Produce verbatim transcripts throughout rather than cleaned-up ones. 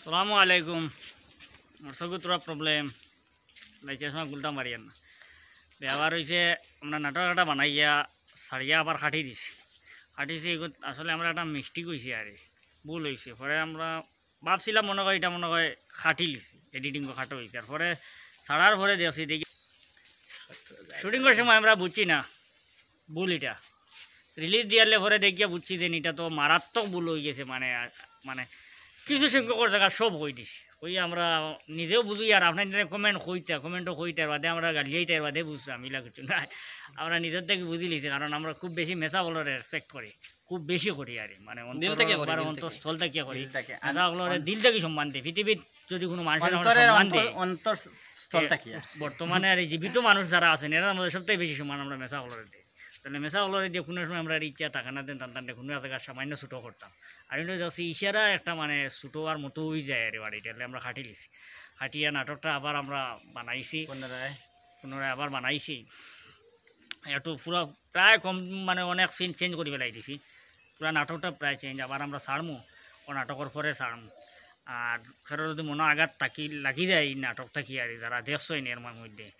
সালামু আলাইকুম। মোর চকুত থুড়া প্রবলেম, লাইচা চশমা খুলতাম পারিয়ার না। বেয়াবার অইছে, আমরা নাটক একটা বানাইয়া ছাড়িয়া আবার কাটি দিছি। কাটিছি এগুত আসলে আমরা একটা মিস্টেক অইছে, আরে ভুল অইছে। পরে আমরা ভাবছিলাম মনে হয় এটা মনে হয় কাটিলিছি, এডিটিং কাটা অইছে। আর পরে ছাড়ার পরে দেখছি দেখি শুটিংর সময় আমরা বুঝছি না ভুল এটা। রিলিজ দিয়ারলে পরে দেখিয়া বুঝছি যে এটা তো মারাত্মক ভুল অই গেছে, মানে, মানে কিছু সংখ্যকর জাগা সব কই দিছি। কই আমরা নিজেও বুঝি আর আপনার কমেন্ট কইতা, কমেন্টও কইতার বাদে আমরা গালিয়াইতার বাদে বুঝতাম, ইলা কিছু না। আমরা নিজের থাকি বুঝিলিছি, কারণ আমরা খুব বেশি মেসাব অকলরে রেসপেক্ট করি, খুব বেশি করি আর মানে দিল থাকি করি, অন্তর, দিল থাকি। অন্তঃস্থল থাকিয়া করি। দিল থাকি। মেসাব অকলরে দিল থাকি সম্মান দেই। পৃথিবীত যদি কোনো মানুষের আমরা অন্তরের সম্মান অন্তর, দেই, অন্তর স্থল এ, থাকিয়া। বর্তমানে আর এই জীবিত মানুষ যারা আছেন, এরার মধ্যে সবথেকে বেশি সম্মান আমরা মেসাব অকলরে দেই। তাহলে মেসাব অকলরে যে কোনো সময় আমরা ইচ্ছা থাকে না দেন, তান তানরে কোনো এক জায়গায় সামান্য ছোটো করতাম। আর এটা হচ্ছে ইশারা একটা মানে ছোটো আর মতো অই যায় আর বাড়ি, তাহলে আমরা কাটিলিছি। কাটিয়া নাটকটা আবার আমরা বানাইছি, পুনরায়। পুনরায় আবার বানাইছি। একটু পুরা প্রায় কম মানে অনেক সিন চেঞ্জ করি ফেলাই দিছি। পুরা নাটকটা প্রায় চেঞ্জ, আবার আমরা ছাড়মু, ও নাটকর পরে ছাড়মু। আর কারো যদি মনো আঘাত থাকি লাগি যায় এই নাটক থাকি আর যারা দেখছইন এর মা-, মধ্যে,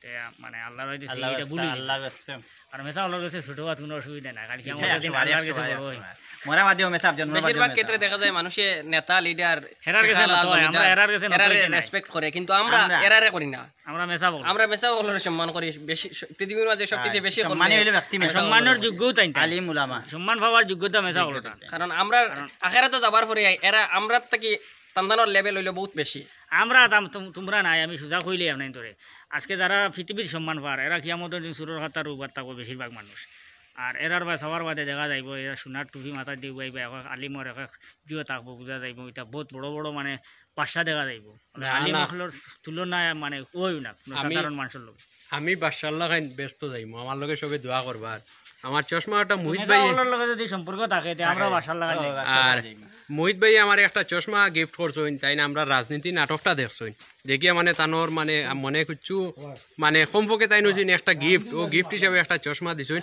তে মানে আল্লাহর ওই যে আল্লাহর এটা রাস্তা, ভুলি আল্লাহর রাস্তা। আর মেসাব অকলর গেছে ছোটো বাত কোনো অসুবিধা নাই, কালকে এটাই আমাদের দিন আসলে আল্লাহর গেছে আসলে বড় হয়। আসলে। মরা বাদেও মেসাব জন্মর বেশিরভাগ বাদেও ক্ষেত্রে মেসাব। দেখা যায় মানুষে নেতা, লিডার, হেরার গেছে খেলা, নত হয়, আমরা জমিদার, হেরার গেছে নত হেরারে হইতে নাই। রেসপেক্ট করে, কিন্তু আমরা আমরা এরারে করি না। আমরা মেসাব অকল। আমরা মেসাব অকলরে সম্মান করি বেশি, স-, পৃথিবীর মাঝে সব চাইতে হ্যাঁ, বেশি সম্মানী করলে হইলে ব্যক্তি মেসাব সম্মানর অকলরে। যোগ্যও তাই তাই। আলিম উলামা। সম্মান পাওয়ার যোগ্যতা মেসাব অকল তাই। কারণ আমরা আখেরাতে যাবার পরে এরা আমরা থাকি তান্দানোর লেভেল হইলো বহুত বেশি। আমরা তাম-, তুম-, তোমরা নাই, আমি সুজা কইলে আপনার ধরে। আজকে যারা পৃথিবীর সম্মান পার, এরা কিয়ামতর দিন সুরর খাতার উপর থাকবো বেশিরভাগ মানুষ। আর এরার বা সবার বাদে দেখা যাইবো, এরা সোনার টুপি মাথাত দিবো, বা এক এক আলিমর এক এক জিও থাকবো, বুঝা যাইবো, এটা বহুত বড় বড় মানে বাদশা দেখা যাইবো। মানে না, আলিম না। অকলর তুলনায় মানে ওই না, কোনো আমি সাধারণ মানুষের লোক। আমি বাদশার লাখান ব্যস্ত যাইমু, আমার লগে সবে দোয়া করবার। আমার চশমা ওটা মোহিত ভাই। মেসাব অকলর লগে যদি সম্পর্ক থাকে, তে আমরা থাকে। বাদশার লাখান ও, যাই। বাদশার আর লাখান যাই। মোহিত ভাই আমার একটা চশমা গিফট করছইন, তাইন আমরা রাজনীতি নাটকটা দেখছইন। দেখিয়া মানে তানোর মানে মনে কিছু মানে কমপক্ষে তাইন অইছইন একটা গিফট, ও গিফট হিসাবে একটা চশমা দিছইন।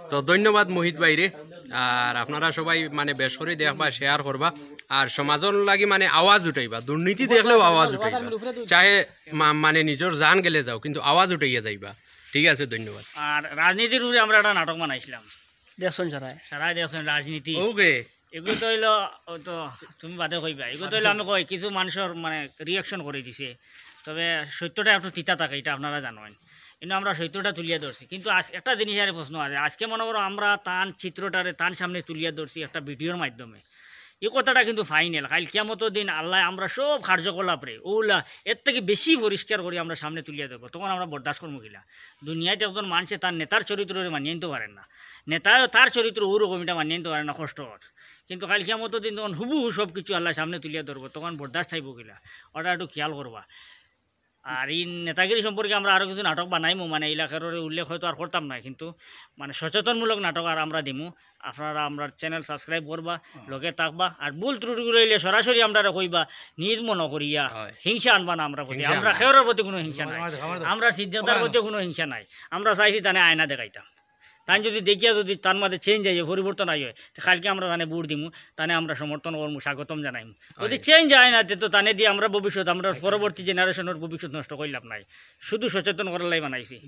তো ধন্যবাদ মোহিত ভাইরে। আর আপনারা সবাই মানে বেশ করি দেখবা, শেয়ার করবা, আর সমাজর লাগি মানে আওয়াজ উঠাইবা। দুর্নীতি দেখলেও আওয়াজ উঠাইবা, চাহে মা-, মানে নিজর জান গেলে যাও, কিন্তু আওয়াজ উঠাইয়া যাইবা। ঠিক আছে, ধন্যবাদ। আর রাজনীতির উপরে আমরা একটা নাটক বানাইছিলাম। দেখছইন সারায়? সারায় দেখছইন রাজনীতি। ওকে। এগুলো তো হইলো, ও তো তুমি বাদে কইবা। এগুলো তো হইলো আমি কই, কিছু মানুষের মানে রিয়াকশন করে দিছে। তবে সত্যটা একটু তিতা থাকে, এটা আপনারা জানেন। কিন্তু আমরা সত্যটা তুলিয়া ধরছি। কিন্তু আজ একটা জিনিস আর প্রশ্ন আছে। আজকে মনে করো আমরা তান চিত্রটারে তান সামনে তুলিয়া ধরছি একটা ভিডিওর মাধ্যমে। এই কথাটা কিন্তু ফাইনাল। কাইল কিয়ামতর দিন আল্লাহ আমরা সব কার্যকলাপরে ওলা এর থেকে বেশি পরিষ্কার করি আমরা সামনে তুলিয়া ধরবো। তখন আমরা বরদাস্ত করবো কিলা? দুনিয়াত একজন মানুষে তার নেতার চরিত্ররে মানিয়ে নিতে পারেন না। নেতায় তার চরিত্র ওরকম এটা মানিয়ে নিতে পারেন না, কষ্ট হয়। কিন্তু কাইল কিয়ামতর দিন তখন হুবহু সব কিছু আল্লাহ সামনে তুলিয়া ধরবো, তখন বরদাস্ত চাইবো কিলা? ওটা একটু খেয়াল করবা। আর এই নেতাগিরি সম্পর্কে আমরা আরও কিছু নাটক বানাইমু, মানে এলাকার উল্লেখ হয়তো আর করতাম না, কিন্তু মানে সচেতনমূলক নাটক আর আমরা দিমু। আপনারা আমরার চ্যানেল সাবস্ক্রাইব করবা, লগে থাকবা, আর ভুল ত্রুটিগুলো হইলে সরাসরি আমরারে কইবা, নিজ মনো করিয়া। হয়। হিংসা আনবা না আমরার প্রতি। হিংসা আমরা আনবা। কেউর প্রতি কোনো হিংসা নাই। আমার, আমার, আমার। আমরার সিদ্দিকদার প্রতি কোনো হিংসা নাই। আমরা চাইছি তানে আয়না দেখাইতাম। তাই যদি দেখিয়া যদি তার মাঝে চেঞ্জ আইয়ে, পরিবর্তন আইয়ে, তে কাইলকে আমরা তানে ভোট দিমু, তানে আমরা সমর্থন করমু, স্বাগতম জানাইমু। যদি হয়। চেঞ্জ আয় না, তে তো তানে দিয়া আমরা ভবিষ্যৎ, আমরা পরবর্তী জেনারেশনের ভবিষ্যৎ নষ্ট করলাম নাই। শুধু সচেতন করার লাগি বানাইছি।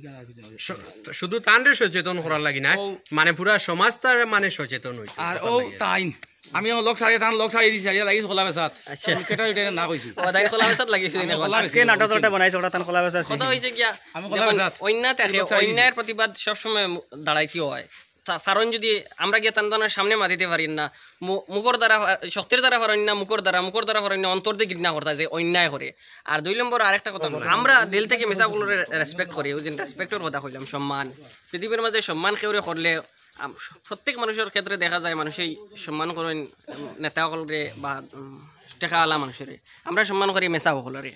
স-, শুধু তানরে সচেতন করার লাগি না, ও। মানে পুরা সমাজ তার মানে সচেতন হইতো, আর কথা ও লাগে। তাইন। আমি আমার লোক সারিয়ে, তার লোক সারিয়ে দিছি, সারিয়ে লাগিয়েছি খোলা বেসাত। আচ্ছা। কেটা উঠে না কইছি। ও, তাই খোলা বেসাত লাগিয়েছি আমি না খোলা এখন। আজকে বেসাত নাটক লাগিয়েছি। যেটা বানাইছি, ওটা তান খোলা বেসাত আছে। কথা হইছে গিয়া, আমি খোলা যখন বেসাত। অন্যায় থাকে, লোক সারিয়ে দিছি। অন্যায়ের প্রতিবাদ সবসময় দাঁড়াইতে হয়। তা-, কারণ যদি আমরা গিয়া তান তানোর সামনে মাতিতে পারি না, মু-, মুখর দ্বারা, শক্তির দ্বারা পারইন না, মুখর দ্বারা, মুখর দ্বারা পারইন না, অন্তর দিয়ে ঘৃণা করতা যে অন্যায় করে। আর দুই নম্বর আরেকটা কথা, আমরা দিল থেকে মেসাব অকলরে রেসপেক্ট করি, ওই যে রেসপেক্টর কথা কইলাম, সম্মান। পৃথিবীর মাঝে সম্মান কেউরে করলে, আম-, প্রত্যেক মানুষের ক্ষেত্রে দেখা যায় মানুষেই সম্মান করেন, উম, নেতা অকলরে বা, উম, টেকাওয়ালা মানুষরে। আমরা সম্মান করি মেসাব অকলরে।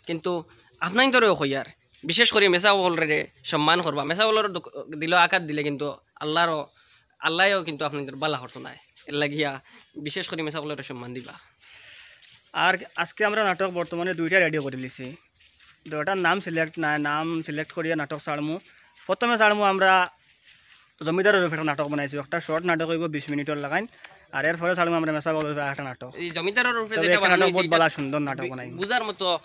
কিন্তু আপনাইন্তরেও কইয়ার, বিশেষ করি মেসাব অকলরে সম্মান করবা। মেসাব অকলর দুক-, দিলো আঘাত দিলে কিন্তু আল্লাহরও, আল্লাহেও কিন্তু আপনাইন্তর বালা করতো নায়। এর লাগিয়া বিশেষ করি মেসাব অকলরে সম্মান দিবা। আর আজকে আমরা নাটক বর্তমানে দুইটা রেডি করে দিছি। তো এটার নাম সিলেক্ট নাই, নাম সিলেক্ট করিয়া নাটক ছাড়মু। প্রথমে ছাড়মু আমরা জমিদারর উপরে একটা নাটক বানাইছি, একটা শর্ট নাটক হইব বিশ মিনিটর লাগাইন। আর এরপরে ছাড়মু আমরা মেসাব আলুর উপরে একটা নাটক। এই জমিদারর উপরে তবে যেটা একটা বানানো নাটক বহুত হয়েছে, এটা ভালা সুন্দর নাটক বি- বানাইমু। বুঝার মতো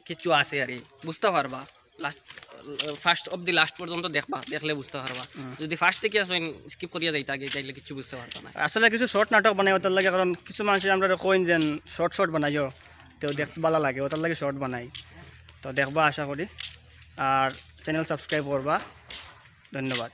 কিছু আছে আর কি, বুঝতে পারবা। Last, first of the last পর্যন্ত দেখবা, দেখলে বুঝতে পারবা। যদি ফার্স্ট থেকে আসো, স্কিপ করিয়া যাইতা আগে, তাইলে কিছু বুঝতে পারতা না। আসলে কিছু শর্ট নাটক বানাই ওটার লাগি, কারণ কিছু মানুষ আমরা কইন যে শর্ট শর্ট বানাইও, তো দেখতে ভালা লাগে, ওটার লাগি শর্ট বানাই। তো দেখবা আশা করি, আর চ্যানেল সাবস্ক্রাইব করবা। ধন্যবাদ।